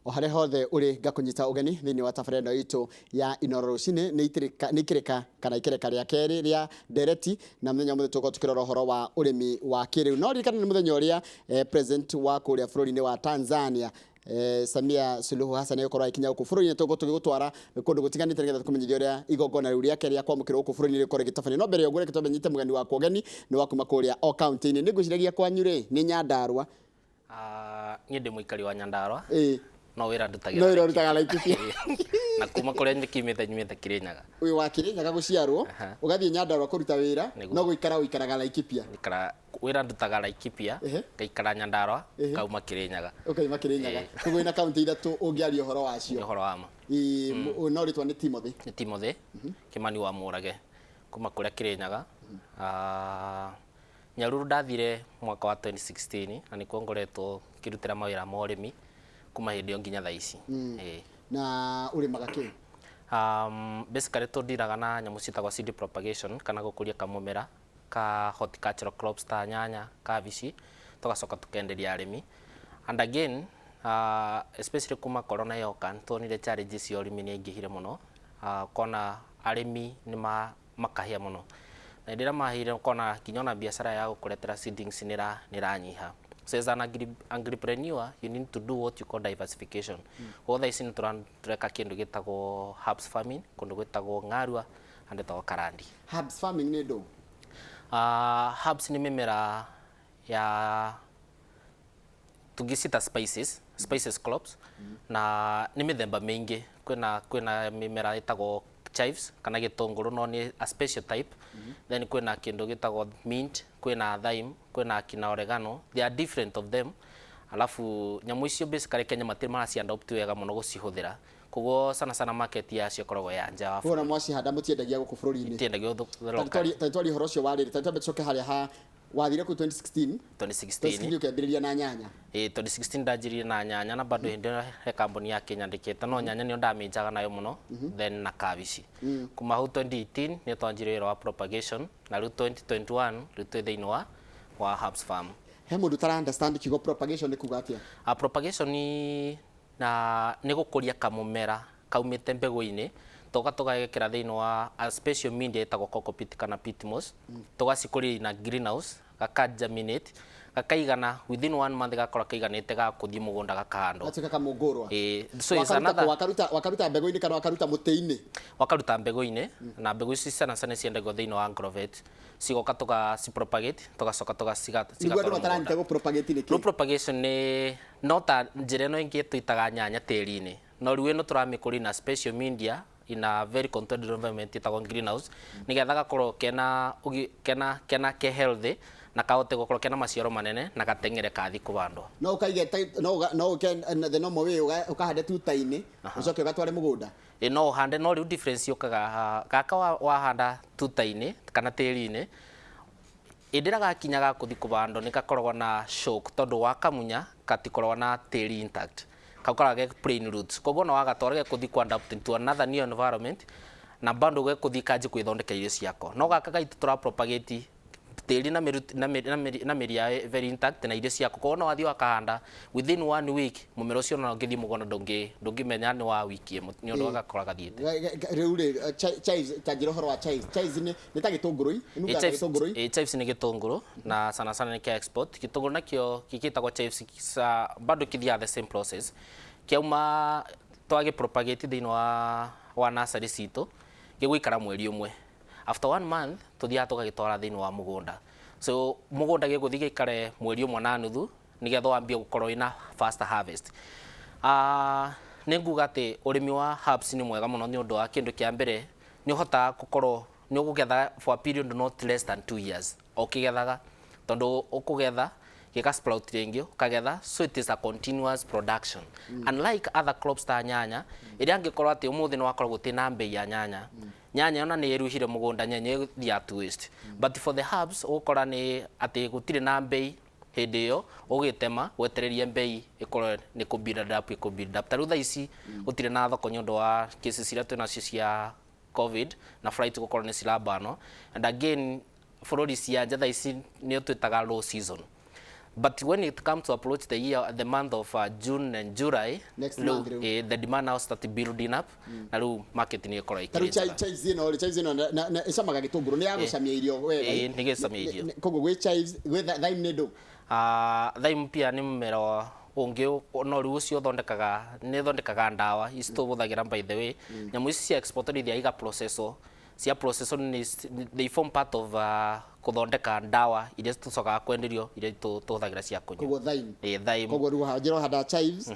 O harĩa hothe ũrĩ, ngakũnyita ũgeni thĩinĩ wa tabarĩra ĩno itũ ya Inoro Rũcinĩ. Nĩ itĩrĩka, nĩ ikĩrĩka kana ikereka rĩa kerĩ rĩa ndereti, na mũthenya ũmũthĩ tũgũkorwo tũkĩrora ũhoro wa ũrĩmi wa kĩrĩu. No ririkana nĩ mũthenya ũrĩa president wa kũrĩa bũrũri-inĩ wa Tanzania, Samia Suluhu Hassan, egũkorwo agĩkinya gũkũ bũrũri-inĩ. Tũgũkorwo tũgĩgũtwara kũndũ gũtiganĩte nĩgetha tũkũmenyithie ũrĩa igongona rĩu rĩake rĩa kwamũkĩrwo gũkũ bũrũri-inĩ rĩgũkorwo rĩgĩtabanio. No mbere ya ũguo, reke twambe nyite mũgeni wakwa ũgeni. Nĩ wa kuma kũrĩa o kaunti-inĩ, nĩ ngwĩciragia kwanyu rĩ nĩ Nyandarua. Ah, niĩ ndĩ mũikari wa Nyandarua. No wĩra ndutagĩra No wĩra ũrutaga Laikipia. Na kuma kũrĩa nyikimĩte nyumĩte Kirinyaga. Wĩ wa Kirinyaga gũciarwo, ũgathiĩ Nyandarua kũruta wĩra, no gũikara ũikaraga Laikipia. Ikara wĩra ndutaga Laikipia, ngaikara Nyandarua, ngauma Kirinyaga. Ũkaima Kirinyaga. Koguo wĩna kaunti ithatũ ũngĩaria ũhoro wacio. Nĩ ũhoro wa ma. Ĩĩ, no rĩtwa nĩ Timothy. Nĩ Timothy Kimani wa Mũrage kuma kũrĩa Kirinyaga. Ah, Nyaruru ndathire mwaka wa 2016 na nĩkuo ngoretwo ngĩrutĩra mawĩra ma ũrĩmi kuma hĩndĩ ĩyo nginya thaa ici. Ĩĩ. Na ũrĩmaga kĩ? Basically tũndiraga na nyamũ ciĩtagwo seed propagation kana gũkũria kamũmera ka horticultural crops ta nyanya, kabici, tũgacoka tũkenderia arĩmi. And again, especially kuma corona yoka nĩtuonire challenges cia ũrĩmi nĩ yaingĩhire mũno, ũkona arĩmi nĩ makahĩa mũno. Na hĩndĩ ĩrĩa mahĩire ũkona nginya ona biacara ya gũkũretera seedlings nĩ ĩranyiha. So as an agripreneur, you need to do what you call diversification. Koguo thaa ici nĩ tũreka kĩndũ gĩtagwo herbs farming kũndũ gwĩtagwo Ng'arua handũ hetagwo Karandi. Herbs farming nĩ ndũ? Herbs nĩ mĩmera ya tũngĩciĩta spices, spices crops, na nĩ mĩthemba mĩingĩ. Kwĩna mĩmera ĩtagwo chives kana gĩtũngũrũ, no nĩ a special type. Then kwĩna kĩndũ gĩtagwo mint, kwĩna thyme, kwĩna kina oregano, they are different of them. Alafu nyamũ icio basically Kenya matirĩ maraci adopt wega mũno gũcihũthĩra, koguo sana sana market yacio ĩkoragwo ya nja wa Koguo ona mwacihanda mũtiendagia gũkũ bũrũri-inĩ? Itiendagio locally. Ta twarie ũhoro ũcio wa rĩrĩ, ta twambe tũcoke harĩa ha wathire kũu 2016. 2016. 2016 ũkĩambĩrĩria na nyanya. Ĩĩ, 2016 ndanjirie na nyanya na bado hĩndĩ ĩyo he kambuni ya kĩnyandĩkĩte, no nyanya nĩyo ndamĩnjaga nayo mũno, then na kabici. Kuma hau 2018 nĩyo twanjirie wĩra wa propagation, na rĩu 2021 rĩu twĩ thĩinĩ wa herbs farm. He mũndũ ũtara understand kiugo propagation nĩ kuga atĩa? Propagation na nĩ gũkũria kamũmera kaumĩte mbegũ-inĩ, tũgoka tũgagekĩra thĩinĩ wa a special media ĩtagwo cocopeat kana peat moss, tũgacikũria na greenhouse, gaka germinate, gakaigana within one month gakorwo kaiganĩte ga kũthiĩ mũgũnda gakahandwo. Gatuĩka kamũngũrwa. Ĩĩ, so it's Wakaruta another kũ? Wakaruta mbegũ-inĩ kana wakaruta mũtĩ-inĩ? Wakaruta mbegũ-inĩ, na mbegũ ici sana sana ciendagio thĩinĩ wa agrovet, cigoka tũgacipropagate, tũgacoka Nĩguo andũ cigatwarwo mataranyita mũgũnda. Gũ propagate nĩ Rĩu kĩ? Propagation nĩ no ta njĩra ĩno ĩngĩ tũitaga nyanya tĩri-inĩ, no rĩu ĩno tũramĩkũria na special media in a very controlled environment ĩtagwo greenhouse, nĩgetha gakorwo kena kena ke healthy na kahote gũkorwo kena maciaro manene na gateng'ere kathi kũhandwo. No ũkaige no ũke the normal way ũkahande tuta-inĩ, ũcoke ũgatware mũgũnda? Ĩ, no ũhande, no rĩu difference yũkaga gaka wahanda tuta-inĩ kana tĩri-inĩ, hĩndĩ ĩrĩa gakinya ga kũthi kũhandwo nĩ gakoragwo na shock, tondũ wakamunya gatikoragwo na tĩri intact, kau karagwo ge plain roots. Koguo ona wagatwara gegũthiĩ kũ adapt into another new environment na bado gegũthiĩ kanjie kwĩthondekera irio ciako. No gaka gaitũ tũra propagate tĩri na mĩru, na mĩri, na mĩri, na mĩri yayo very intact na irio ciako, koguo ona wathiĩ wakahanda, within one week mũmera ũcio ona ũngĩthiĩ mũgũnda ndũngĩmenya nĩ wa wiki ĩmwe nĩ ũndũ gakora gathiĩte. Rĩu rĩ, chives, ta njĩra ũhoro wa chives. Chives nĩ ta gĩtũngũrũ, ĩnungaga ta gĩtũngũrũ. Ĩ, chives nĩ gĩtũngũrũ na sana sana nĩ kĩa export. Gĩtũngũrũ nakĩo gĩkĩtagwo chives bado kĩthiaga the same process. Kĩauma twagĩ propagate thĩinĩ wa nursery citũ, gĩgũikara mweri ũmwe. After one month tũthiaga tũgagĩtwara thĩinĩ wa mũgũnda. So mũgũnda gĩgũthiĩ gĩikare mweri ũmwe na nuthu nĩgetha wambie gũkorwo wĩna faster harvest. Nĩ nguga atĩ ũrĩmi wa herbs nĩ mwega mũno nĩ ũndũ wa kĩndũ kĩa mbere, nĩ ũhotaga gũkorwo nĩ ũkũgetha for a period not less than 2 years o ũkĩgethaga, tondũ ũkũgetha gĩka sprout rĩngĩ, ũkagetha, so it is a continuous production, unlike other crops ta nyanya ĩrĩa angĩkorwo atĩ ũmũthĩ nĩ wakorwo gũtirĩ na mbei ya nyanya, nyanya ona nĩ ĩruhire mũgũnda, nyanya ĩthiaga to waste. But for the herbs, ũgũkora nĩ atĩ gũtirĩ na mbei hĩndĩ ĩyo, ũgĩtema wetererie mbei ĩkorwo nĩ kũ build up, ĩkũ build up. Ta rĩu thaa ici gũtirĩ na thoko nĩ ũndũ wa cases iria twĩ nacio cia COVID na flight gũkorwo nĩ cirabanwo, and again bũrũri cia nja thaa ici nĩo twĩtaga low season. But when it comes to approach the year, the month of June and July, Next rĩu, month rĩu. The demand now start building up, na rĩu market nĩ ĩkorwo Ta rĩu ĩkĩrĩ njega. Chives ĩno rĩ, chives ĩno na ĩcamaga gĩtũngũrũ, nĩ ya gũcamia irio wega. Ĩĩ, nĩ gĩcamia irio. Koguo gwĩ chives, gwĩ thyme nĩ ndũ? Thyme pia nĩ mũmera ũngĩ, no rĩu ũcio ũthondekaga, nĩ ĩthondekaga ndawa ici tũhũthagĩra. By the way, nyamũ ici cia export nĩ ithiaga igaprocesswo, cia processwo nĩ they form part of kũthondeka ndawa iria tũcokaga kwenderio, iria tũhũthagĩra cia kũnyua. Koguo thyme. Ĩĩ, thyme. Koguo rĩu haha njĩra ũhanda chives,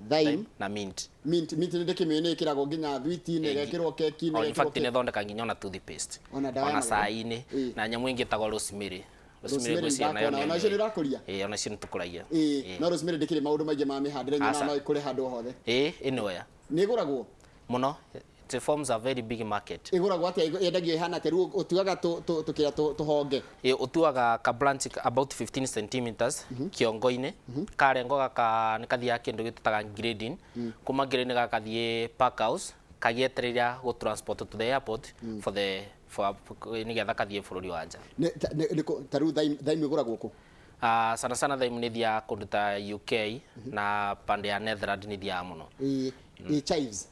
thyme na mint. Mint nĩ ndĩkĩmĩũĩ, nĩ ĩkĩragwo nginya thwiti-inĩ, ĩgekĩrwo keki-inĩ, Oh, in ĩgekĩrwo fact nĩ ĩthondekaga nginya ona toothpaste. Ona ndawa ya ona magego? cai-inĩ. Na nyamũ ĩngĩ ĩtagwo rosemary. Rosemary ngwĩciria nayo ndakona, nĩ ona icio nĩ ũrakũria? Ĩĩ, ona icio nĩ tũkũragia. Ĩĩ, no rosemary ndĩkĩrĩ maũndũ maingĩ ma mĩhandĩre, nyonaga Aca. no ĩkũre handũ hothe. Ĩĩ, anywhere. Nĩ ĩgũragwo? Mũno. It forms a very big market. Ĩgũragwo atĩa? Yendagio ĩhana atĩa? Rĩu ũtuaga tũkĩra tũhonge? Ĩ, ũtuaga ka branch about 15 centimeters kĩongo-inĩ, karengo gaka nĩ kathiaga kĩndũ gĩtũtaga grading, kuma grading gakathiĩ pack house kagĩetereire gũ transport to the airport for the for nĩgetha kathiĩ bũrũri wa nja. Ta rĩu thyme ĩgũragwo kũ? Sana sana thyme nĩ ithiaga kũndũ ta UK na pande ya Netherlands, nĩ ithiaga mũno. Ĩĩ, chives?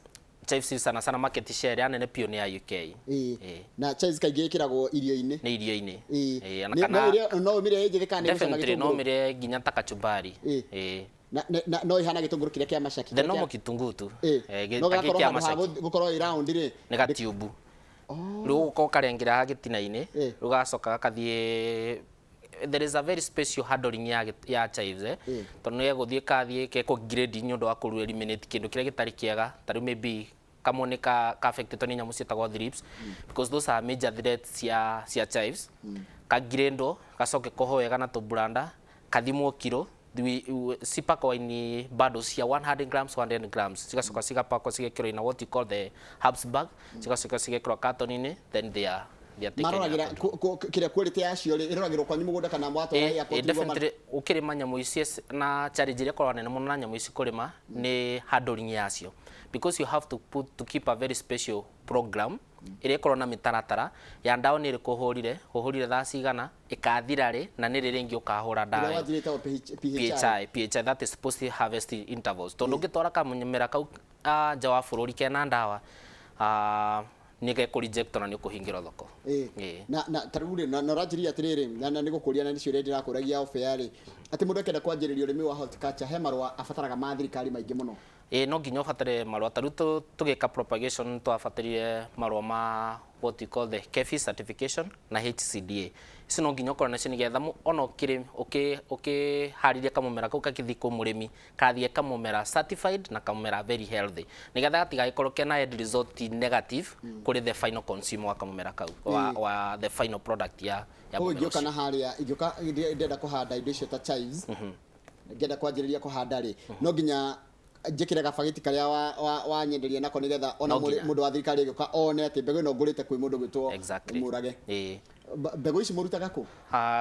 Chives sana sana market share ĩrĩa nene biũ nĩ ya UK. Ĩĩ, na chives kaingĩ ĩkĩragwo irio-inĩ? Nĩ irio-inĩ. Ĩĩ. Ĩĩ, na No no ũmĩrĩe ĩ njĩthĩ kana nĩ gũcama Definitely no gĩtũngũrũ? ũmĩrĩe nginya ta kachumbari. Ĩĩ. Ĩĩ. Na no ĩhana gĩtũngũrũ kĩrĩa kĩa macaki? The kĩrĩa normal kitunguu tu. Ĩĩ. No Ta gĩkĩ gagakorwo kĩa handũ ha macaki. gũkorwo ĩ round rĩ? Nĩ gatiubu. Rĩu ũgoka ũkarengera haha gĩtina-inĩ, rĩu gacoka gakathiĩ, there is a very special handling ya chives, eh, tondũ nĩ gegũthiĩ kathiĩ gekwo grade nĩ ũndũ wa kũru eliminate kĩndũ kĩrĩa gĩtarĩ kĩega. Ta rĩu maybe kamwe nĩ ka affected nĩ nyamũ ciĩtagwo thrips, because those are major threats cia chives. Kagirĩndwo, gacoke koho wega na tũburanda, kathimwo kiro, cipakwo in bundles cia 100 grams, 100 grams, cigacoka cigapakwo, cigekĩrwo in a what you call the herbs bag, cigacoka cigekĩrwo carton-inĩ, then they are taken Maroragĩra airport. Kĩrĩa quality yacio rĩ, ĩroragĩrwo kwanyu mũgũnda kana mwatwara airport nĩguo Definitely ũkĩrĩma nyamũ ici na challenge ĩrĩa ĩkoragwo nene mũno na nyamũ ici kũrĩma nĩ handling yacio, because you have to put to keep a very special program ĩrĩa ĩkoragwo na mĩtaratara ya ndawa, nĩ ĩrĩkũ ũhũrire, ũhũrire thaa cigana, ĩkathira rĩ, na nĩ rĩ rĩngĩ ũkahũra ndawa Ĩrĩa ĩyo. wanjĩrĩte PHI. PHI, PHI, that is post harvest intervals, tondũ ũngĩtwara kamũmera kau nja wa bũrũri kena ndawa, nĩ gekũ reject na nĩ ũkũhingĩrwo thoko. Ĩĩ. Ĩĩ. Na ta rĩu rĩ, na ũranjĩria atĩrĩrĩ, na nĩ gũkũria na nĩ ciũria ndĩrakũragia off air rĩ, atĩ mũndũ akĩenda kwanjĩrĩria ũrĩmi wa horticulture he marũa abataraga ma thirikari maingĩ mũno. Ĩĩ, no nginya ũbatare marũa. Ta rĩu tũgĩka propagation twabatarire marũa ma what you call the KEPHIS certification na HCDA. Ici no nginya ũkorwo nacio nĩgetha ona ũkĩrĩ ũkĩharĩria kamũmera kau gakĩthiĩ kwĩ mũrĩmi, kathiĩ kamũmera certified na kamũmera very healthy, nĩgetha gatigagĩkorwo kena end result negative kũrĩ the final consumer wa kamũmera kau, wa the final product ya Koguo mũmera ingĩũka ũcio. Na harĩa ingĩũka ndĩrenda kũhanda indo icio ta chives, ngĩenda kwanjĩrĩria kũhanda rĩ, no nginya njĩkĩre gabagĩti karĩa wanyenderia nako nĩgetha ona No nginya. mũndũ wa thirikari agĩũka one atĩ mbegũ ĩno ngũrĩte kwĩ mũndũ gwĩtwo Mũrage. Ĩĩ. Mbegũ ici mũrutaga kũ?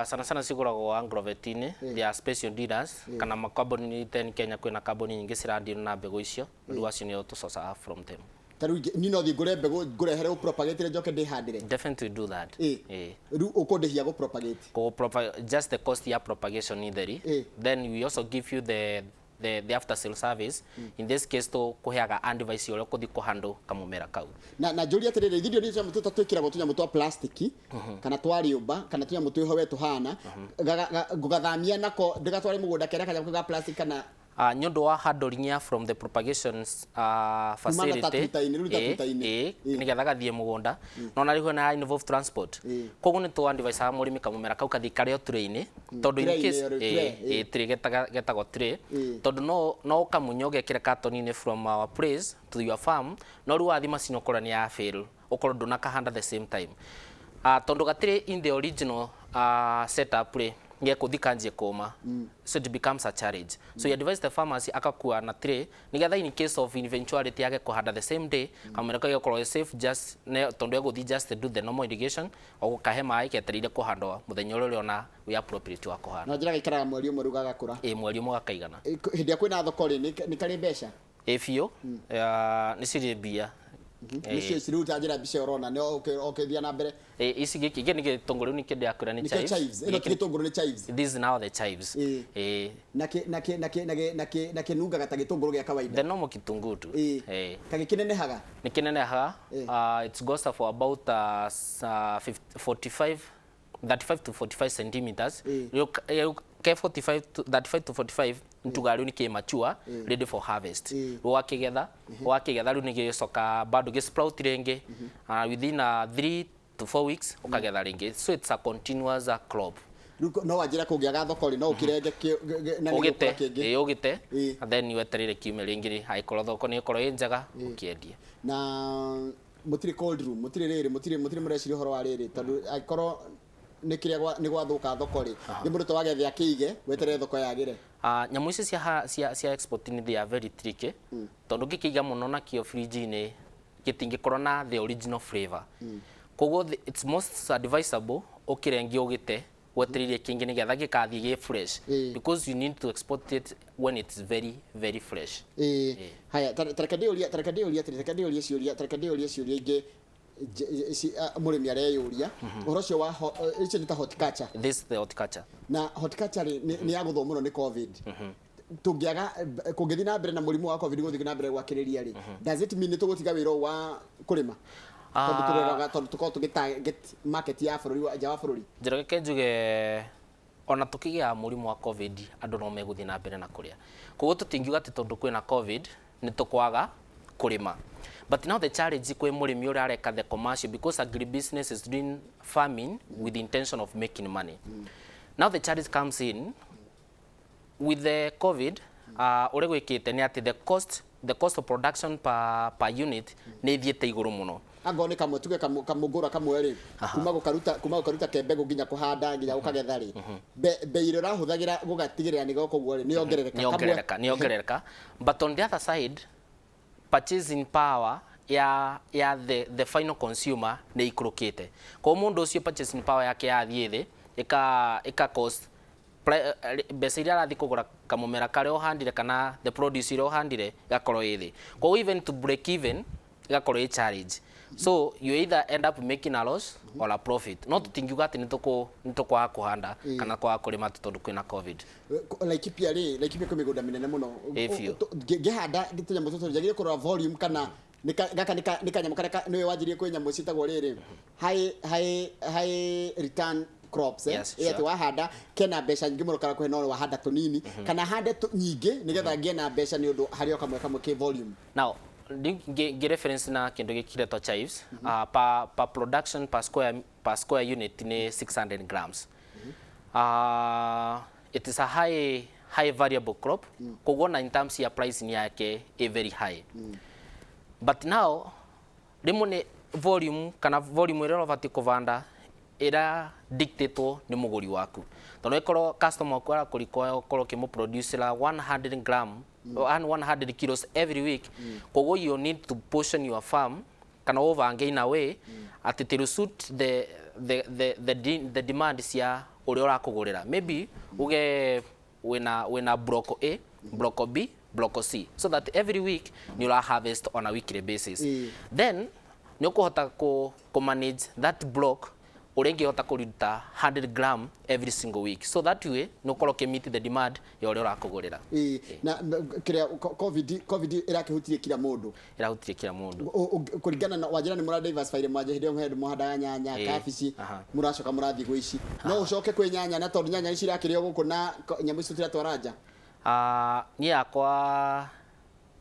Sana sana cigũragwo agrovet-inĩ. They are special dealers kana makambuni ten Kenya, kwĩna kambuni nyingĩ ciradeal na mbegũ icio, rĩu acio nĩo tũcocaga from them. Ta rĩu niĩ no thiĩ ngũre mbegũ, ngũrehere ũpropagate, njoke ndĩhandĩre? Definitely do that. Ĩĩ. Ĩĩ. Rĩu ũkũndĩhia gũ propagate? Just the cost ya propagation ni theri. Then we also give you the after sale service. In this case to kuheaga advice ũrĩa ũkũthiĩ kũhandle kamũmera kau. Na njũrie atĩrĩrĩ, ithuĩ nĩ tũnyamũ tũta twĩkĩragwo, tũnyamũ twa plastiki kana twa rĩũmba kana tũnyamũ twĩho we tũhana. Ngũgathamia nako ndĩgatware mũgũnda kera kanyamũ kau ga plastic kana? Nĩ ũndũ wa handling ya from the propagation Kuma na facility tatuta-inĩ, rĩu tatuta-inĩ. Ĩĩ, nĩgetha gathiĩ mũgũnda no na rĩu na involve transport. Koguo nĩ tũ advice mũrĩmi kamũmera kau kathiĩ karĩ o tray-inĩ, tondũ in Tray-inĩ case ĩyo rĩu, tray, ĩĩ, tray getagwo tray, Ĩĩ. tondũ no ũkamunya ũgekĩra katoni-inĩ from our place to your farm, no rĩu wathi macini ũkora nĩ ya fail, ũkorwo ndũnakahanda the same time, tondũ gatirĩ in the original setup rĩ, gekũthi kanjie kũma, so it becomes a challenge. So you advise the farmers akakua na tray nigetha in case of eventuality yake kũhanda the same day, kamũmera kau gakorwo wĩ safe, just ne tondũ egũthiĩ just to do the normal irrigation o gũkahe maĩ ketereire kũhandwo mũthenya ũrĩa ũrĩona wĩ appropriate wa kũhanda. Na njĩra gaikaraga mweri ũmwe rĩu gagakũra? Ĩ, mweri ũmwe gakaigana. Ĩ, hĩndĩ ĩrĩa kwĩna thoko rĩ, nĩ karĩ mbeca? Ĩ, biũ, nĩ cirĩ mbia. Nĩcio ici rĩu ta njĩra mbica ũrona nĩ ũkĩthiĩ na mbere. Ici gĩkĩ gĩkĩ nĩ gĩtũngũrũ, nĩ kĩndũ yakwĩra nĩ nĩkĩo chives. Chives ĩno ti Gĩkĩ gĩtũngũrũ, nĩ chives. This is now the chives. Na kĩnungaga ta gĩtũngũrũ gĩa kawaida. The normal kitunguu tu. Kagĩkĩnenehaga. Nĩ kĩnenehaga. It goes for about 50, 45, 35 to 45 centimeters. Rĩu ke 45 to 35 to 45 ntuga rĩu nĩ kĩ mature, ready for harvest. Rĩu wakĩgetha rĩu nĩ gĩcoka bado gĩ sprout rĩngĩ, within 3 to 4 weeks ũkagetha rĩngĩ, so it's a continuous crop. Rĩu no wanjĩra kũngĩaga thoko rĩ, no ũkĩrenge na nĩ ũgĩte gũkũra kĩngĩ? Ĩ, ũgĩte. And then wetereire kiume rĩngĩ rĩ, angĩkorwo thoko nĩ ĩkorwo ĩ njega, ũkĩendie. Na mũtirĩ cold room, mũtirĩ rĩrĩ, mũtirĩ mũreciria ũhoro wa rĩrĩ, tondũ angĩkorwo nĩ kĩrĩa nĩ gwathũka thoko rĩ, nĩ mũndũ to wagethe akĩige weterere thoko yagĩre? Nyamũ ici cia export nĩ they are very tricky, tondũ ngĩkĩiga mũno nakĩo fridge-inĩ gĩtingĩkorwo na the original flavor. Koguo it's most advisable ũkĩrengie ũgĩte wetereire kĩngĩ nĩgetha gĩkathiĩ gĩ fresh, because you need to export it when it's very very fresh. Ĩĩ, haya, ta reke ndĩũrie atĩrĩ, reke ndĩũrie ciũria, ta reke ndĩũrie ciũria ingĩ mũrĩmi areyũria ũhoro ũcio wa icio nĩ ta horticulture. This is the horticulture. Na horticulture rĩ, nĩ yagũthwo mũno nĩ COVID. Tũngĩaga kũngĩthiĩ na mbere na mũrimũ wa COVID gũthiĩ na mbere gwakĩrĩria rĩ, does it mean nĩ tũgũtiga wĩra ũyũ wa kũrĩma, tondũ tũroraga tondũ tũkorwo tũgĩ target market ya bũrũri wa nja wa bũrũri? Njĩra reke njuge, ona tũkĩgĩa mũrimũ wa COVID, andũ no megũthiĩ na mbere na kũrĩa. Koguo tũtingiuga atĩ tondũ kwĩna COVID nĩ tũkwaga kũrĩma. But now the challenge kwĩ mũrĩmi ũrĩa areka the commercial, because agribusiness is doing farming with the intention of making money. Now the challenge comes in with the COVID. Ũrĩa gwĩkĩte nĩ atĩ the cost of production per unit nĩ ithiĩte igũrũ mũno. Angorwo nĩ kamwe, tuge kamũngũra kamwe rĩ, kuma gũkaruta ke mbegũ nginya kũhanda nginya gũkagetha rĩ, bei ĩrĩa ũrahũthagĩra gũgatigĩrĩra nĩ goka ũguo rĩ, nĩ yongerereka? Nĩ yongerereka, nĩ yongerereka. But on the other side, purchasing power ya the final consumer nĩ ikũrũkĩte. Koguo mũndũ ũcio purchasing power yake yathiĩ thĩ, ĩka cost mbeca iria arathiĩ kũgũra kamũmera karĩa ũhandire kana the produce iria ũhandire ĩgakorwo ĩ thĩ. Koguo even to break even ĩgakorwo ĩ challenge, so you either end up making a loss or a profit. No tũtingiuga atĩ nĩ tũkwaga kũhanda kana kwaga kũrĩma atĩ tondũ kwĩna COVID. Laikipia rĩ, Laikipia kwĩ mĩgũnda mĩnene mũno. Ĩ, biũ. Ngĩhanda tũnyamũ tũtũ njagĩrĩire kũrora volume kana gaka nĩ kanyamũ karĩa nĩwe wanjirie kwĩ nyamũ ciĩtagwo rĩrĩ high return crops, eh? Yes, Ĩ atĩ sure. wahanda kena mbeca nyingĩ mũno kana kũhe no wahanda tũnini kana hande nyingĩ nĩgetha ngĩe na mbeca nĩ ũndũ harĩ o kamwe kamwe kĩ volume? Now, ngĩ reference na kĩndũ gĩkĩ kĩretwo chives, per production per square unit nĩ 600 grams. It is a high variable crop. Koguo na in terms ya price ni yake ĩ very high. But now rĩmwe nĩ volume kana volume ĩrĩa ũrabatiĩ kũbanda ĩra dictatwo nĩ mũgũri waku, tondũ ĩkorwo customer waku arakũrikwa ũkorwo ũkĩmũproducera 100 gram and 100 kilos every week. Koguo you need to portion your farm kana ũbange in a way atĩ to suit the demand cia ũrĩa ũrakũgũrĩra. Maybe uge wĩna block A, block B, block C, so that every week nĩ ũra harvest on a weekly basis. Then nĩ ũkũhota kũ manage that block ũrĩa ĩngĩhota kũruta 100 gram every single week, so that way nĩ ũkorwo ũkĩ the demand ya ũrĩa ũrakũgũrĩra. Ĩĩ, na kĩrĩa COVID ĩrakĩhutirie kila mũndũ. Ĩrahutirie kila mũndũ. Kũringana na wanjĩra nĩ mũra diversify mwanja hĩndĩ ĩyo hĩndĩ mũhandaga nyanya, kabici, mũracoka mũrathiĩ gwĩ ici, no ũcoke kwĩ nyanya, na tondũ nyanya ici irakĩrĩo gũkũ na nyamũ ici tũtiratwara nja? Niĩ yakwa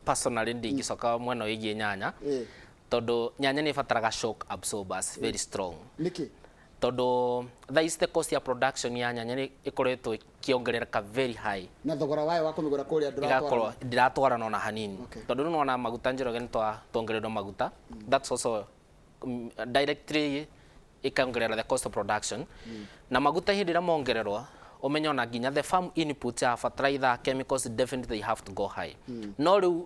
personally ndingĩcoka mwena wĩgiĩ nyanya, tondũ nyanya nĩ ĩbataraga shock absorbers very strong. Nĩkĩ? Tondũ thaa ici the cost ya production ya nyanya nĩ ĩkoretwo ĩkĩongerereka very high. Na thogora wayo wa kũmĩgũra kũrĩa ĩgakorwo ndũratwarana? Ndiratwarana ona hanini. Tondũ rĩu nĩwona maguta, Njoroge, nĩ tuongereirwo maguta. That's also directly ĩkongerera the cost of production. Na maguta hĩndĩ ĩrĩa mongererwo, ũmenye ona nginya the farm input ya fertilizer, chemicals, definitely they have to go high. No rĩu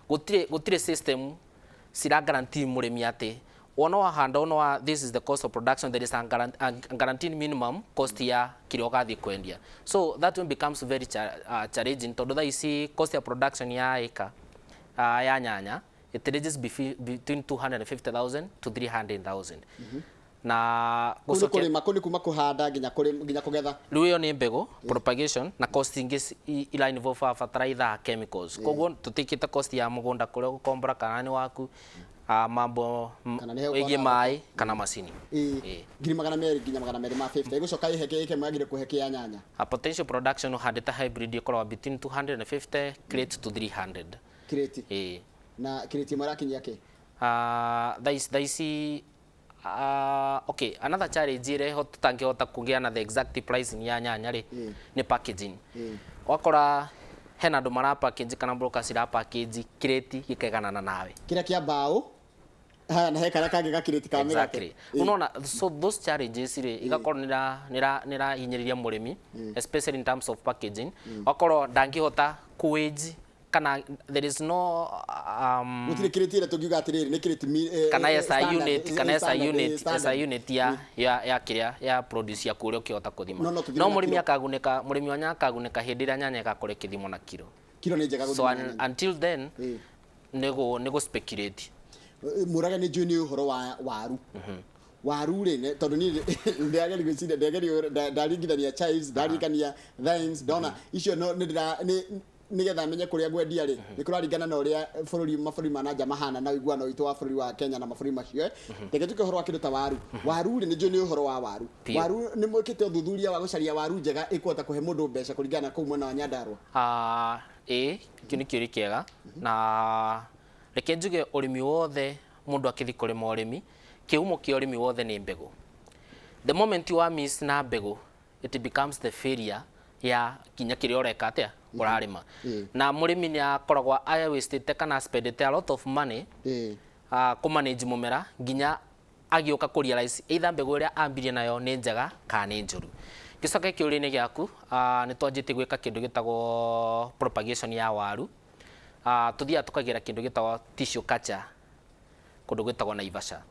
gũtirĩ system cira guarantee mũrĩmi atĩ wona wahanda ona wa this is the cost of production, there is a guaranteed minimum cost ya kĩrĩa ũgathiĩ kwendia. So that one becomes very challenging, tondũ thaa ici cost ya production ya ĩka ya nyanya It ranges between 250,000 to 300,000 na Kũu nĩ gũcokia. Kũrĩma kũu nĩ kuma kũhanda nginya kũrĩma, nginya kũgetha. Rĩu ĩyo nĩ mbegũ, propagation na cost ingĩ ira involve fertilizer, chemicals. Koguo tũtikĩte cost ya mũgũnda kũrĩa ũgũkombora kana nĩ waku, mambo Kana nĩ he wĩgiĩ ũkona maĩ kana macini. Ĩĩ. Ĩĩ. 200,000 nginya 250,000 ĩgũcoka ĩhe ĩke mwagire kũhe kĩa nyanya. A potential production ũhandĩte hybrid ĩkoragwo between 250 crate to 300. Kirĩti? Ĩĩ. Na kirĩti ĩmwe ĩrakinyia kĩ? Thaa ici, okay, another challenge ĩrĩa ĩho tũtangĩhota kũgĩa na the exact pricing ya nyanya rĩ, nĩ packaging. Wakora hena andũ mara package kana brokers ira package kirĩti gĩkaiganana nawe. Kĩrĩa kĩa mbaũ haya na he karĩa kangĩ gakirĩti ka mĩgate. Exactly. Unaona, so those challenges rĩ igakorwo nĩra hinyĩrĩria mũrĩmi, especially in terms of packaging. Wakorwo ndangĩhota kũwage kana there is no Gũtirĩ kirĩti ĩrĩa tũngiuga atĩrĩrĩ nĩ kirĩti kana eh, esa standard, unit kana esa standard, unit esa standard. unit ya kĩrĩa ya produce yaku ũrĩa ũkĩhota kũthima. No, no tũthime No na mũrĩmi kiro. akagunĩka, mũrĩmi wa nyanya akagunĩka hĩndĩ ĩrĩa nyanya ĩgakorwo ĩkĩthimwo na kiro. Kiro nĩ njega So gũthima na nyanya. Until then nĩgũ speculate. Mũrage nĩ njũĩ nĩ ũhoro wa waru. Waru rĩ, tondũ niĩ ndĩrageria gwĩciria, ndĩrageria ndaringithania chives, ndaringithania thymes, ndona icio no nĩ ndĩra nĩ nĩgetha menye kũrĩa ngwendia rĩ, nĩ kũraringana na ũrĩa bũrũri, mabũrũri ma nanja mahana na ũiguano witũ wa bũrũri wa Kenya na mabũrũri macio. Reke tuke ũhoro wa kĩndũ ta waru. Waru rĩ, nĩ njũĩ nĩ ũhoro wa waru. Biũ. Waru nĩ mwĩkĩte ũthuthuria wa gũcaria waru njega ĩkũhota kũhe mũndũ mbeca kũringana na kũu mwena wa Nyandarua? Ah, ĩĩ, kĩu nĩ kĩũria kĩega, na reke njuge ũrĩmi wothe, mũndũ akĩthi kũrĩma ũrĩmi, kĩhumo kĩa ũrĩmi wothe nĩ mbegũ. The moment you are miss na mbegũ, it becomes the failure ya kinya kĩrĩa ũreka atĩa ũrarĩma. Na mũrĩmi nĩ akoragwo awastĩte kana spendete a lot of money kũ manage mũmera nginya agĩũka kũ realize either mbegũ ĩrĩa ambirie nayo nĩ njega kana nĩ njũru. Gĩcoke kĩũria-inĩ gĩaku, nĩ twanjĩtie gwĩka kĩndũ gĩtagwo propagation ya waru. Tũthiaga tũkagĩra kĩndũ gĩtagwo tissue culture kũndũ gwĩtagwo Naivasha.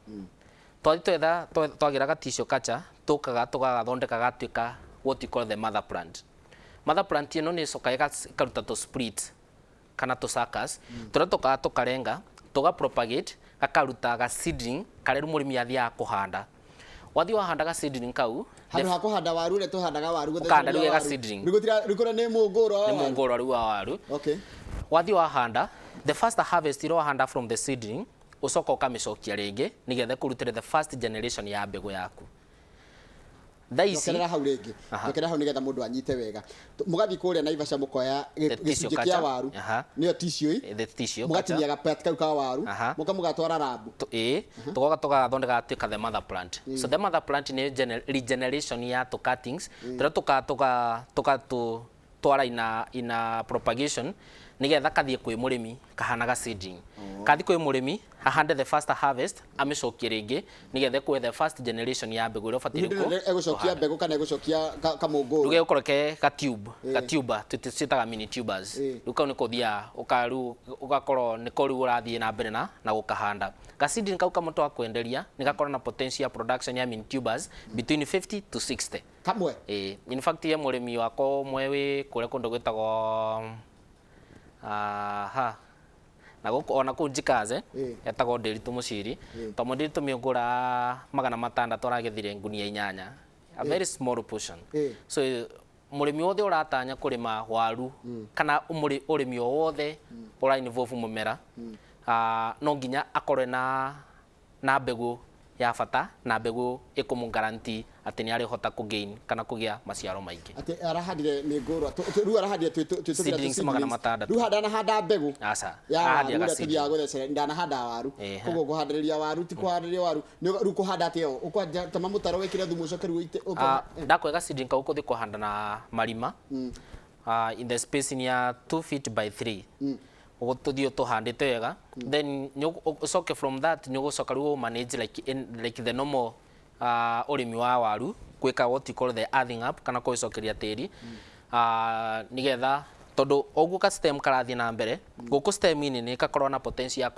Twathiĩ twetha twagĩra ga tissue culture, tũkaga tũgagathondeka gatuĩka what we call the mother plant. Mother plant ĩno nĩ ĩcokaga ĩkaruta tũ split kana tũ suckers tũrĩa tũkaga tũkarenga, tũga propagate, gakaruta ga seedling karĩa rĩu mũrĩmi athiaga kũhanda. Wathiĩ wahanda ga seedling kau, Handũ ha kũhanda waru ũrĩa tũhandaga waru, Ũkahanda rĩu gũthecereria ga waru. seedling. Rĩu rĩu kũrĩa nĩ mũngũrwa wa Nĩ waru. mũngũrwa rĩu wa waru. Wathiĩ wahanda the first harvest ĩrĩa wahanda from the seedling, ũcoka ũkamĩcokia rĩngĩ nĩgetha ĩkũrutĩre the first generation ya mbegũ yaku. Thaa ici Njokerera hau rĩngĩ, njokerera hau nĩgetha mũndũ anyite wega. Mũgathiĩ kũrĩa Naivasha mũkoya The tissue gĩcunjĩ kĩa culture. waru, nĩyo tissue, The tissue culture. mũgatinia gapart kau ka waru, mũka mũgatwara lab. Ĩĩ, tũgoka tũgagathondeka gatuĩka the mother plant. So the mother plant nĩ regeneration ya tũ cuttings tũrĩa tũka tũka tũka twara ina propagation nigetha kathiĩ kwĩ mũrĩmi kahana ga seedling. Kathiĩ kwĩ mũrĩmi ahande the first harvest, amĩcokie rĩngĩ nigetha ĩkũhe the first generation ya mbegũ ĩrĩa ũbataire Hĩndĩ ĩno egũcokia mbegũ kana egũcokia kamũngũrũ? Rĩu gĩgũkorwo ke ga tube, ga tuber, twĩtaga mini tubers. Rĩu kau nĩko ũthiaga ũka rĩu ũgakorwo nĩko rĩu ũrathiĩ na mbere na gũkahanda. Ga seedling kau kamwe twakwenderia nĩ gakorwo na potential ya production ya mini tubers between 50 to 60. Kamwe? Ĩĩ, in fact ye mũrĩmi wakwa ũmwe wĩ kũrĩa kũndũ gwĩtagwo aha na gũkũ ona kũu Njikaze, etagwo Ndĩritũ Mũciri. Twamwendirie tũmĩũngũra 600, aragethire ngunia 8, a very small portion. So mũrĩmi wothe ũratanya kũrĩma waru kana ũrĩmi o wothe ũra involve mũmera, no nginya akorwe na mbegũ ya bata na mbegũ ĩkũmũ guarantee atĩ nĩ arĩhota kũ gain kana kũgĩa maciaro maingĩ. Atĩ arahandire mĩngũrwa rĩu arahandire twĩ Seedlings 600. Rĩu ndanahanda mbegũ Aca. ya waru Ahandire ũrĩa ga seedling. tũthiaga gũthecereria, ndanahanda waru. Koguo kũhandĩrĩria waru ti kũhandĩrĩria waru. Rĩu kũhanda atĩa? Ũkwanja tema mũtaro, wĩkĩre thumu, ũcoke rĩu ũite Ndakwega seedling kau kũthiĩ kũhanda na marima in the spacing ya 2 feet by 3, ũguo tũthiĩ tũhandĩte wega. Then ũcoke from that nĩ ũgũcoka rĩu manage like the normal ũrĩmi wa waru, gwĩka what you call the earthing up kana kũgĩcokeria tĩri, nĩgetha tondũ ũguo ka stem karathiĩ na mbere gũkũ stem-inĩ nĩ gakorwo na potential ya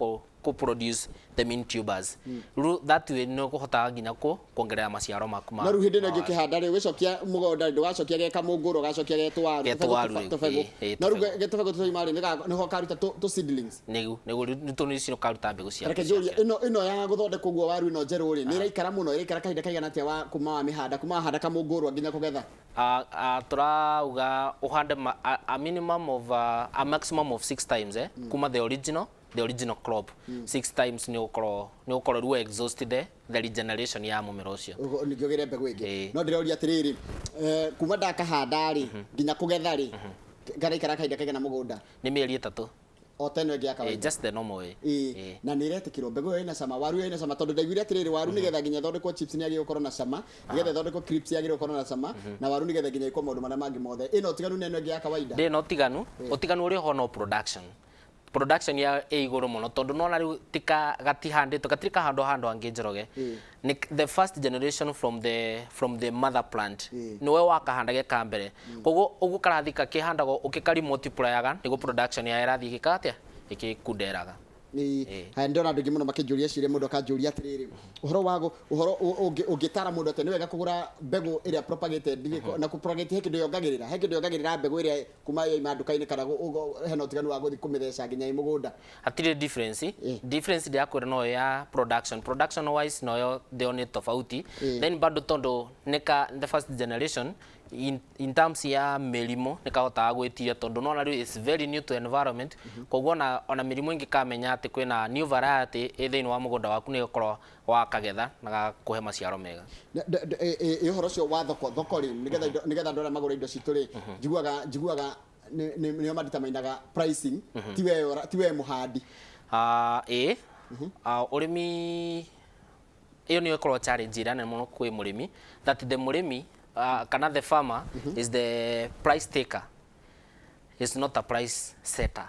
Ku produce the main tubers. Rĩu that way nĩ ũkũhotaga nginya ku kuongerera maciaro maku ma No rĩu hĩndĩ ĩno ma ĩngĩ waru. Ũkĩhanda rĩ, ũgĩcokia mũgũnda, ndũgacokia ge kamũngũrũ, ũgacokia ge tũwaru. Ge tũwaru rĩu, tũbegũ. Ĩ, No rĩu tũbegũ. Ge tũbegũ tũtoima rĩ, nĩho karuta tũ seedlings. Nĩguo rĩu nĩ tũnĩ icio ũkaruta mbegũ ciaku. Reke njũrie, ĩno ya gũthondekwo ũguo, waru ĩno njerũ rĩ, nĩ ĩraikara mũno? Ĩraikara kahinda kaigana atĩa wa kuma wa mĩhanda, kuma wahanda kamũngũrwa nginya kũgetha? Tũrauga ũhande a minimum of a maximum of six times, kuma the original crop. Six times nĩ ũgũkorwo rĩu exhaust the regeneration ya mũmera ũcio. Ũguo ningĩ ũgĩre mbegũ ĩngĩ. Ĩĩ. No ndĩroria atĩrĩrĩ, kuma ndakahanda rĩ nginya kũgetha rĩ, karaikara kahinda kaigana mũgũnda? Nĩ mĩeri 3. O ta ĩno ĩngĩ ya kawaida? Just the normal way. Ĩĩ. Ĩĩ. Na nĩ ĩretĩkĩrwo mbegũ ĩyo ĩna cama, waru ĩyo ĩna cama? Tondũ ndaiguire atĩrĩrĩ, waru nĩgetha nginya ĩthondekwo chips nĩ yagĩrĩirwo gũkorwo na cama, nĩgetha ĩthondekwo crisps yagĩrĩirwo gũkorwo na cama, na waru nĩgetha nginya ĩkwo maũndũ marĩa mangĩ mothe, ĩna ũtiganu na ĩno ĩngĩ ya kawaida? Ndĩ na ũtiganu ũrĩa ho no production ya ĩ igũrũ mũno, tondũ nona rĩu tika gatihandĩtwo, gatirĩ kahandwo handũ hangĩ, Njoroge. Nĩ the first generation from the mother plant. Nĩwe wakahanda ge ka mbere, koguo ũguo karathiĩ kakĩhandagwo ũkĩkari multiplyaga nĩguo production ya ĩrathiĩ ĩgĩka atĩa, ĩgĩkunderaga. Ĩĩ. Haya, ndĩrona andũ aingĩ mũno makĩnjũria ciũria. Mũndũ akanjũria atĩrĩrĩ, ũhoro wa ũhoro ũngĩtara mũndũ atĩa nĩ wega kũgũra mbegũ ĩrĩa propagated na kũ-propagate, he kĩndũ yongagĩrĩra mbegũ ĩrĩa kuma yoima nduka-inĩ, kana hena ũtiganu wa gũthiĩ kũmĩtheca nginya ĩ mũgũnda? Hatirĩ difference. Difference ndĩrakwĩra no ya production wise noyo thĩo nĩ tofauti. Then bado tondũ nĩ ka the first generation, in terms ya mĩrimũ nĩ kahotaga gwĩtiria, tondũ nona rĩu it's very new to environment. Koguo ona mĩrimũ ĩngĩ kamenya atĩ kwĩna new variety ĩ thĩinĩ wa mũgũnda waku, nĩ gũkorwo wakagetha na gakũhe maciaro mega. Ĩ ũhoro ũcio wa thoko rĩ, nĩgetha andũ arĩa magũra indo citũ rĩ, njiguaga nĩo maditamainaga pricing, ti we mũhandi. Ĩ ũrĩmi ĩyo nĩyo ĩkoragwo challenge ĩrĩa nene mũno kwĩ mũrĩmi, that the mũrĩmi kana the farmer is the price taker, is not a price setter.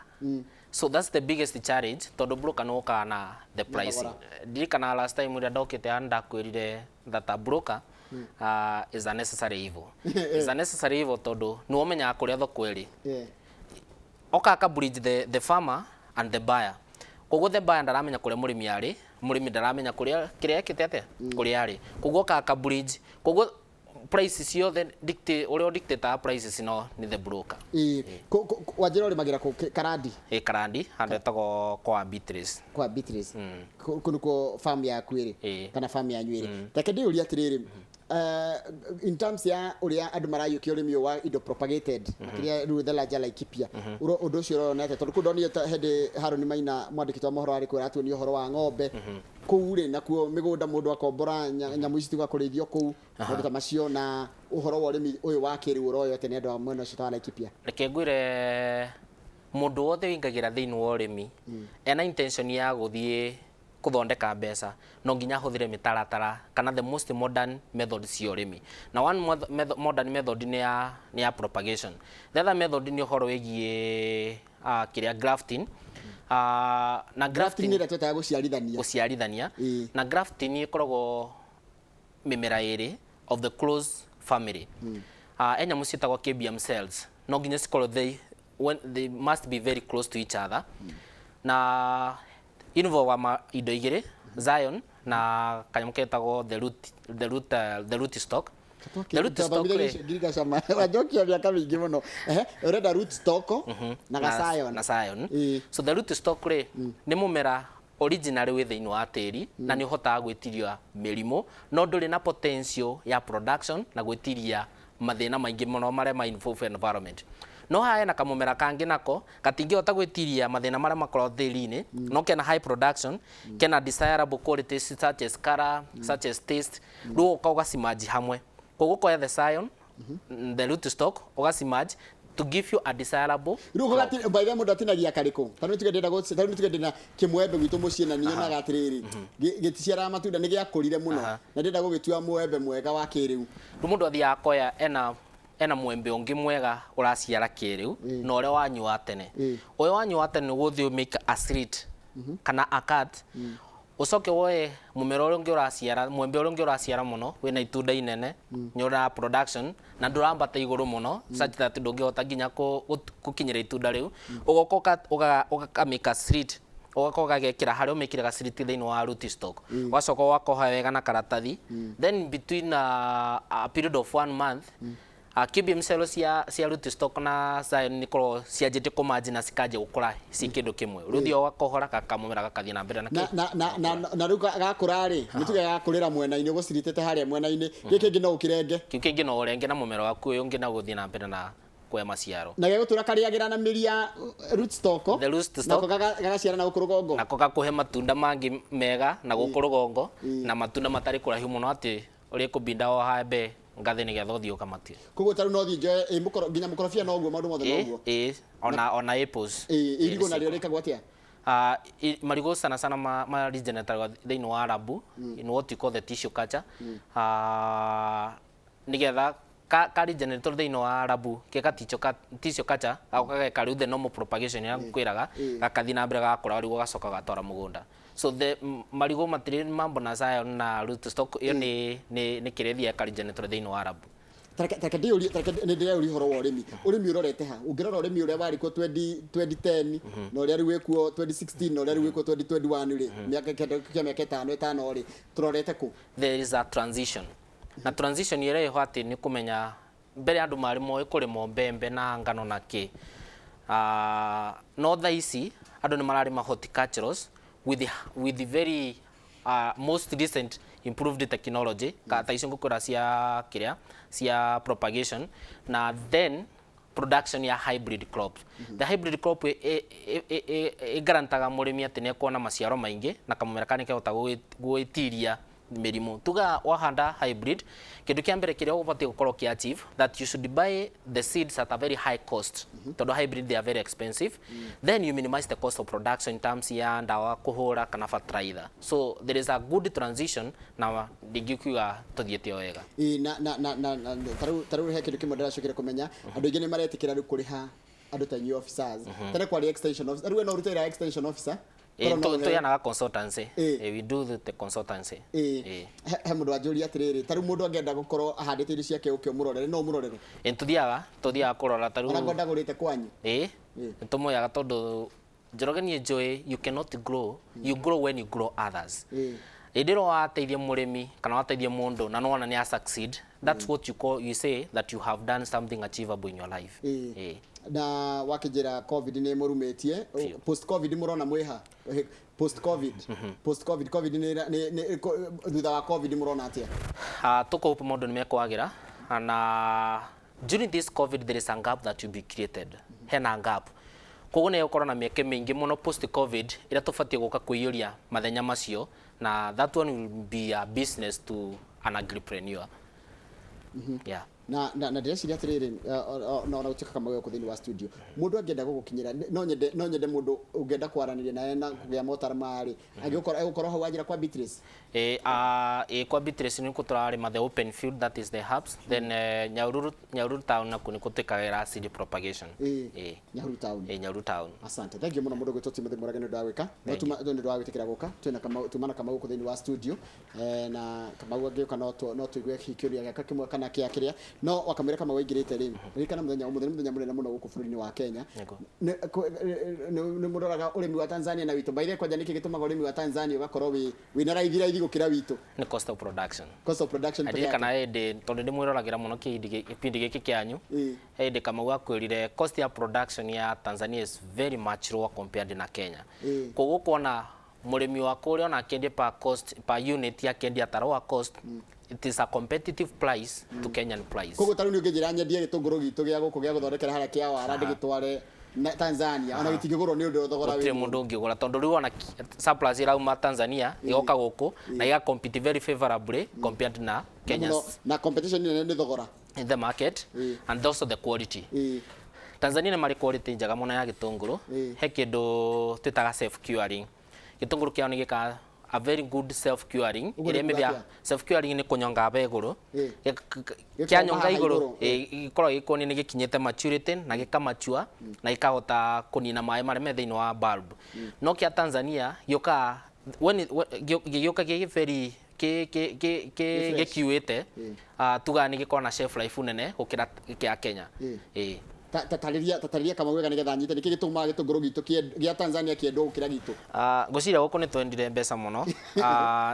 So that's the biggest challenge, tondũ broker nĩ wokaga na the pricing. Ndirikana last time ũrĩa ndokĩte haha ndakwĩrire that a broker is a necessary evil, is a necessary evil, tondũ nĩ ũmenyaga kũrĩa thoko ĩrĩ. Oka aka bridge the farmer and the buyer. Koguo the buyer ndaramenya kũrĩa mũrĩmi arĩ, mũrĩmi ndaramenya kũrĩa kĩrĩa ekĩte atĩa, kũrĩa arĩ. Koguo oka aka bridge, koguo prices ciothe dictate, ũrĩa dictate prices no nĩ the broker. Ĩĩ. Wanjĩra ũrĩmagĩra kũ? Karandi? Ĩ, Karandi, handũ etagwo kwa Beatrice. Kwa Beatrice. Kũ nĩkuo farm yaku ĩrĩ? Ĩĩ. Kana farm yanyu ĩrĩ? Reke ndĩyũrie atĩrĩrĩ, in terms ya ũrĩa andũ marayũkia ũrĩmi ũyũ wa indo propagated, makĩria rĩu the larger Laikipia, ũndũ ũcio ũrona atĩa? Tondũ kũu ndonire ta hĩndĩ Harũni Maina, mwandĩki wa mohoro, arĩ kũ aratuonia ũhoro wa ng'ombe kũu rĩ, nakuo mĩgũnda mũndũ akombora nyamũ ici tiga kũrĩithio kũu, maũndũ ta macio, na ũhoro wa ũrĩmi ũyũ wa kĩrĩu ũroywo atĩa nĩ andũ a mwena ũcio ta wa Laikipia? Reke ngwĩre, mũndũ wothe ũingagĩra thĩinĩ wa ũrĩmi ena intention ya gũthiĩ kũthondeka mbeca, no nginya ahũthĩre mĩtaratara kana the most modern method cia ũrĩmi. Na one modern method nĩ ya propagation. The other method nĩ ũhoro wĩgiĩ kĩrĩa grafting, na grafting grafting nĩ ĩrĩa twetaga gũciarithania. Gũciarithania. Na grafting ĩkoragwo mĩmera ĩrĩ of the close family. E nyamũ ciĩtagwo cambium cells, no nginya cikorwo they, when they must be very close to each other, na involve ma indo igĩrĩ, scion na kanyamũ ketagwo the root stock. The root stock rĩ, Ngirigacama wanjokia mĩaka mĩingĩ mũno. Ehe, ũrenda root stock na gacion. Na scion. So the root stock rĩ, nĩ mũmera originally wĩ thĩinĩ wa tĩri na nĩ ũhotaga gwĩtiria mĩrimũ, no ndũrĩ na potential ya production na gwĩtiria mathĩna maingĩ mũno marĩa ma involve environment. No haha hena kamũmera kangĩ nako gatingĩhota gwĩtiria mathĩna marĩa makoragwo tĩri-inĩ, no kena high production, kena desirable qualities such as color, such as taste. Rĩu ũka ũgacimerge hamwe, koguo ũkoya the scion, the root stock, ũgacimerge to give you a desirable. Rĩu ũgati by the way, mũndũ atinagia karĩkũ? Ta rĩu tuge ndĩna kĩmwembe gwitũ mũciĩ na nyonaga atĩrĩrĩ, gĩticiaraga matunda, nĩ gĩakũrire mũno na ndĩrenda gũgĩtua mwembe mwega wa kĩrĩu. Rĩu mũndũ athiaga akoya ena mwembe ũngĩ mwega ũraciara kĩrĩu na ũrĩa wanyu wa tene. Ũyũ wanyu wa tene nĩguo ũthiĩ make a slit kana a cut, ũcoke woe mũmera ũrĩa ũngĩ ũraciara, mwembe ũrĩa ũngĩ ũraciara mũno, wĩna itunda inene, nĩ ũra production na ndũrambata igũrũ mũno such that ndũngĩhota nginya gũkinyĩra itunda rĩu, ũgoka ũkamake a slit. Ũgakorwo ũgagekĩra harĩa ũmĩkĩre gaciriti thĩinĩ wa rootstock, ũgacoka ũgakoha wega na karatathi. Then between a period of one month, cambium cell cia rootstock na scion nĩ korwo cianjĩtie kũmanji na cikanjia gũkũra ci kĩndũ kĩmwe. Rĩu ũthiaga ũgakohora kamũmera gakathiĩ na mbere na na kĩ na rĩu gakũra rĩ, nĩ tuge gakũrĩra mwena-inĩ, ũgũciritĩte harĩa mwena-inĩ, gĩkĩ kĩngĩ no ũkĩrenge? Kĩu kĩngĩ no ũrenge na mũmera waku ũyũ ũngĩ na gũthiĩ na mbere na kuoya maciaro. Na gĩgũtũra karĩagĩra na mĩri ya rootstock. The rootstock. Nako gagaciara na gũkũ rũgongo. Nako gakũhe matunda mangĩ mega na gũkũ rũgongo, na matunda matarĩ kũraihu mũno atĩ ũrĩkũbinda o hambe ngathĩ nĩgetha ũthiĩ ũkamatie. Koguo tarĩu no thiĩ njoe ĩ mũkoro nginya mũkorobia noguo, maũndũ mothe noguo? Ĩ, ona apples. Ĩ irigũ narĩo rĩkagwo atĩa? Marigũ sana sana ma regenerate thĩinĩ wa rabu, in what you call the tissue culture, nĩgetha ka regenerate thĩinĩ wa rabu ke tissue culture, gagoka geka rĩu the normal propagation ĩrĩa ngwĩraga, gakathiĩ na mbere gagakũra, rĩu ũgacoka ũgatwara mũgũnda. So the marigũ matirĩ mambo na scion na rootstock ĩyo, nĩ kĩrĩa ĩthiaga ka regenerate thĩinĩ wa rabu. Tareke ndĩyũrie, tareke nĩ ndĩreyũria ũhoro wa ũrĩmi. Ũrĩmi ũrorete ha? Ũngĩrora ũrĩmi ũrĩa warĩ kuo 20 2010 na ũrĩa rĩu wĩkuo 2016 na ũrĩa rĩu wĩkuo 2021 rĩ, mĩaka kĩndũ kĩa mĩaka ĩtano ĩtano rĩ, tũrorete kũ? There is a transition, na transition ĩrĩa ĩho atĩ nĩ kũmenya mbere andũ marĩ moĩ kũrĩma mbembe na ngano na kĩ, no thaa ici andũ nĩ mararĩma horticulturals with the very most recent improved technology, ta icio ngũkwĩra cia kĩrĩa cia propagation na then production ya hybrid crops. The hybrid crop ĩgarantaga mũrĩmi atĩ nĩ ekuona maciaro maingĩ na kamũmera karĩa kehota gwĩtiria mĩrimũ. Tuga wahanda hybrid, kĩndũ kĩa mbere kĩrĩa ũbatiĩ gũkorwo ũkĩ achieve, that you should buy the seeds at a very high cost, tondũ hybrid, they are very expensive. Then you minimize the cost of production in terms ya ndawa kũhũra kana fertilizer. So there is a good transition, na ndingikiuga tũthiĩte o wega. Ĩ, na tarĩu he kĩndũ kĩmwe ndĩracokire kũmenya, andũ aingĩ nĩ maretĩkĩra rĩu kũrĩha andũ ta inyuĩ officers. Tene kwarĩ extension officer, rĩu we no ũrute wĩra wa extension officer? Korwo no ũheo- Tũheanaga consultancy. Ĩ. We do the consultancy. Ĩ. Ĩ. He mũndũ wanjũria atĩrĩrĩ, tarĩu mũndũ angĩenda gũkorwo ahandĩte irio ciake ũke ũmũrorere, no ũmũrorere? Ĩ, tũthiaga kũrora tarĩu Ona ngwa ndagũrĩte kwanyu? Ĩ, nĩtũmoyaga, tondũ Njoroge niĩ njũĩ you cannot grow, you grow when you grow others. Hĩndĩ ĩrĩa wateithia mũrĩmi kana wateithia mũndũ na nĩwona nĩ a succeed, that's what you call, you say that you have done something achievable in your life. Ĩ. Na wakĩnjĩra COVID nĩ mũrumĩtie. Biũ. Post COVID mũrona mwĩha? Post COVID, post COVID, COVID nĩ thutha wa COVID mũrona atĩa? Tũkũhope maũndũ nĩ mekwagĩra, na during this COVID there is a gap that will be created. Hena gap, koguo nĩ gũkorwo na mĩeke mĩingĩ mũno post COVID ĩrĩa tũbatiĩ gũka kũiyũria mathenya macio, na that one will be a business to an agripreneur, yeah. Na ndĩreciria atĩrĩrĩ, na ona gũtuĩka Kamau gũkũ thĩinĩ wa studio, mũndũ angĩenda gũgũkinyĩra, no nyende mũndũ ũngĩenda kwaranĩria nawe na kũgĩa motaro marĩ angĩgũkorwo egũkorwo hau wanjĩra kwa Beatrice. Kwa Beatrice nĩkuo tũrarĩma the open field, that is the herbs. Then Nyahururu town nakuo nĩkuo twĩkagĩra seed propagation. Ĩ. Nyahururu town. Ĩ, Nyahururu town. Asante, thank you mũno mũndũ gwĩtwo Timothy Mũrage nĩ ũndũ wa gwĩka no tuma nĩ ũndũ wa gwĩtĩkĩra gũka. Twĩna Kamau, tuma na Kamau gũkũ thĩinĩ wa studio, na Kamau angĩũka no tũigue hihi kĩũria gĩake kĩmwe kana kĩa kĩrĩa no wakamwĩra. Kamau aingĩrĩte rĩ, ririkana mũthenya ũmũthĩ nĩ mũthenya mũnene mũno gũkũ bũrũri-inĩ wa Kenya. Nĩguo. Nĩ mũroraga ũrĩmi wa Tanzania na witũ baithe kwanja, nĩkĩ gĩtũmaga ũrĩmi wa Tanzania ũgakorwo wĩna raithi raithi gũkĩra witũ? Nĩ cost of production. Cost of production peke yake. Ndirikana hĩndĩ, tondũ ndĩmwĩroragĩra mũno kĩbindi gĩkĩ kĩanyu, hĩndĩ Kamau akwĩrire cost ya production ya Tanzania is very much lower compared na Kenya. Koguo kuona mũrĩmi wa kũrĩa ona akĩendia per cost per unit, akĩendia at a lower cost, it is a competitive price to Kenyan price. Koguo tarĩu nĩ ũngĩnjĩra nyendie gĩtũngũrũ gitũ gĩa gũkũ gĩa gũthondekera harĩa kĩa wara, ndĩgĩtware na Tanzania, ona gĩtingĩgũrwo nĩ ũndũ thogora Gũtirĩ wĩ mũndũ ũngĩgũra, tondũ rĩu ona surplus ĩrauma Tanzania ĩgoka gũkũ na ĩga compete very favorably compared na Kenya's mũno, na competition nene nĩ thogora in the market and also the quality. Tanzania nĩ marĩ quality njega mũno ya gĩtũngũrũ. He kĩndũ twĩtaga self curing, gĩtũngũrũ kĩao nĩ gĩkaga a very good self curing. Ũguo ĩrĩa nĩ kuga mĩthia atĩa? Self curing nĩ kũnyonga haha igũrũ. Gĩkoma Kĩanyonga haha igũrũ, igũrũ, gĩkoragwo gĩkuonia nĩ gĩkinyĩte maturity na gĩkamatua na gĩkahota kũnina maĩ marĩa me thĩinĩ wa bulb. No kĩa Tanzania gĩũkaga gĩgĩũka gĩ very kĩ Fresh. gĩkiuĩte, tugaga nĩ gĩkoragwo na shelf life nene gũkĩra kĩa Kenya. Ĩ. Tatarĩria Kamau wega nĩgetha nyite nĩkĩ gĩtũmaga gĩtũngũrũ gitũ gĩa Tanzania kĩendwo gũkĩra gitũ. Ngwĩciria gũkũ nĩ twendire mbeca mũno,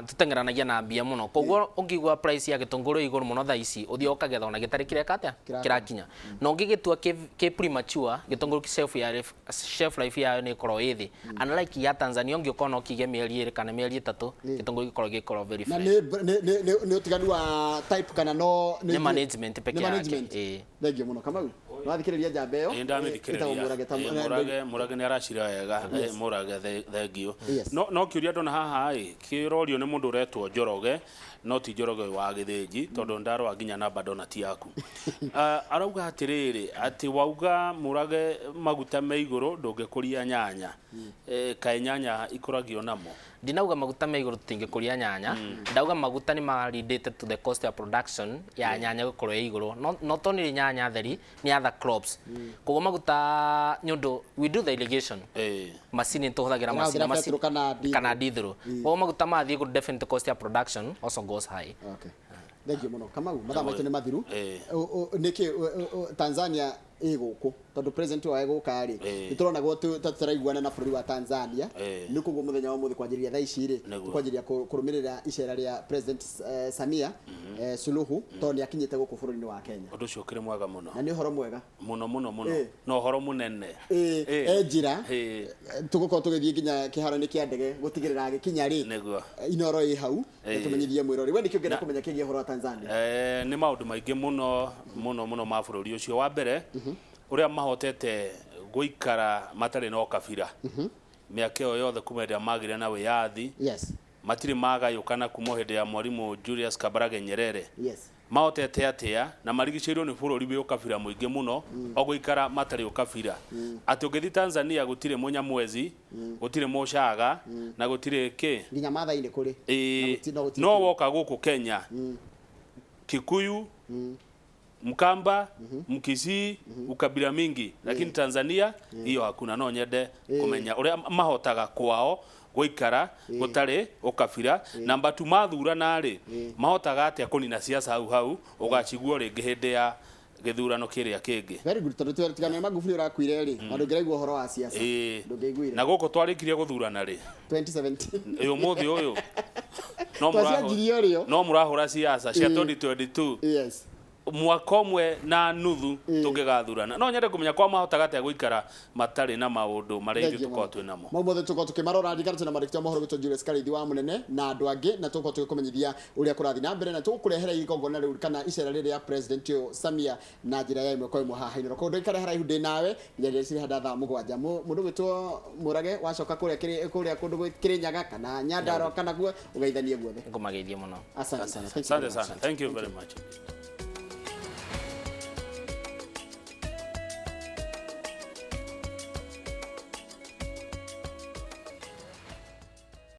tũteng'eranagia na mbia mũno, koguo ũngĩigua price ya gĩtũngũrũ ĩ igũrũ mũno thaa ici, ũthiaga ũkagetha ona gĩtarĩ kĩreka atĩa, kĩrakinya. Na ũngĩgĩtua kĩ premature gĩtũngũrũ, shelf life yayo nĩ ĩkoragwo ĩ thĩ, unlike ya Tanzania, ũngĩũka ona ũkĩige mĩeri 2 kana mĩeri 3, gĩtũngũrũ gĩkoragwo very Na fresh. Nĩ ũtiganu wa type kana no Nĩ management peke Nĩ yake. management. Ĩĩ. Thengiũ mũno, Kamau. Nĩwathikĩrĩria njamba ĩyo. Ĩ, Ĩtagwo ndamĩthikĩrĩria. Mũrage. Mũrage nĩ aracira wega. Mũrage, thengio. Yes. No kĩũria ndona haha ĩ kĩrorio nĩ mũndũ ũretwo Njoroge, no ti Njoroge ũyũ wa Gĩthĩnji, tondũ ndarora nginya namba ndona ti yaku. Arauga atĩrĩrĩ, atĩ wauga Mũrage maguta me igũrũ ndũngĩkũria nyanya. Kaĩ nyanya ikũragio namo? Ndinauga maguta me igũrũ tũtingĩkũria nyanya, ndauga maguta nĩ ma-leadĩte to the cost ya production ya nyanya gũkorwo ĩ igũrũ. Not only nyanya theri, nĩ other crops. Koguo maguta, nĩ ũndũ we do the irrigation, macini tũhũthagĩra, macini Ũrahũthĩra petrol kana diesel? Kana diesel. Koguo maguta mathiĩ igũrũ, definitely cost ya production also goes high. Okay. Thengiũ mũno, Kamau, mathaa maitũ nĩ mathiru. Nĩkĩ Tanzania ĩ gũkũ? Tondũ president wao gũka rĩ, nĩ tũronagwo tũtaraiguana na bũrũri wa Tanzania. Nĩ koguo mũthenya wa ũmũthĩ kwanjĩrĩria thaa ici rĩ, tũkwanjĩrĩria kũrũmĩrĩra icera rĩa President Samia Suluhu, tondũ nĩ akinyĩte gũkũ bũrũri-inĩ wa Kenya. Ũndũ ũcio ũkĩrĩ mwega mũno. Na nĩ ũhoro mwega. Mũno mũno mũno. Na ũhoro mũnene. E njĩra tũgũkorwo tũgĩthiĩ nginya kĩharo-inĩ kĩa ndege gũtigĩrĩra agĩkinya rĩ, Inoro ĩ hau na tũmenyithie mwĩrori. We nĩkĩ ũngĩenda kũmenya kĩgiĩ ũhoro wa Tanzania? Nĩ maũndũ maingĩ mũno mũno mũno ma bũrũri ũcio. Wa mbere, ũrĩa mahotete gũikara matarĩ na ũkabira mĩaka ĩyo yothe kuma hĩndĩ ĩrĩa magĩire na wĩyathi, matirĩ magayũkana kuma hĩndĩ ya Mwalimu Julius Kambarage Nyerere. Mahotete atĩa na marigicĩirio nĩ bũrũri wĩ ũkabira mũingĩ mũno, o gũikara matarĩ ũkabira, atĩ ũngĩthiĩ Tanzania gũtirĩ Mũnyamwezi, gũtirĩ Mũcaga na gũtirĩ kĩ. Nginya Maathai-inĩ kũrĩ. Ĩĩ. Na no gũtirĩ. No woka gũkũ Kenya, Kikuyu, Mkamba, Mkisii, ukabila mingi, lakini Tanzania hiyo hakuna. No nyende kũmenya ũrĩa mahotaga kwao gũikara gũtarĩ ũkabira. Namba tu, mathurana rĩ, mahotaga atĩa kũnina siasa hau hau, ũgaciguo rĩngĩ hĩndĩ ya gĩthurano kĩrĩa kĩngĩ? Very good, tondũ tigana na Magufuli ũrakuire rĩ, na ndũngĩraigua ũhoro wa siasa. Ndũngĩaiguire. Na gũkũ twarĩkirie gũthurana rĩ? 2017. Ĩ, ũmũthĩ ũyũ no Twacianjirie ũrĩo. No mũrahũra siasa cia 2022, mwaka ũmwe na nuthu tũngĩgathurana. No nyende kũmenya kwa mahotaga atĩa gũikara matarĩ na maũndũ marĩa ithuĩ tũkoragwo twĩ namo. Mau mothe tũkorwo tũkĩmarora. Ndirikana twĩna mwandĩki wa mohoro gwĩtwo Julius Karithi wa Mũnene na andũ angĩ, na tũgũkorwo tũgĩkũmenyithia ũrĩa kũrathiĩ na mbere, na tũgũkũrehera igongona rĩu kana icera rĩrĩ rĩa president ũyũ Samia na njĩra ya ĩmwe kwa ĩmwe haha Inooro. Koguo ndũikare haraihu, ndĩ nawe nginya rĩrĩa cirĩ handa thaa 7. Mũndũ gwĩtwo Mũrage, wacoka kũrĩa kũrĩa kũndũ Kĩrĩnyaga kana Nyandarua kana guo, ũgeithanie guothe. Ngũmageithie mũno. Asante sana. Thank you Asante very much. sana, thank you very much.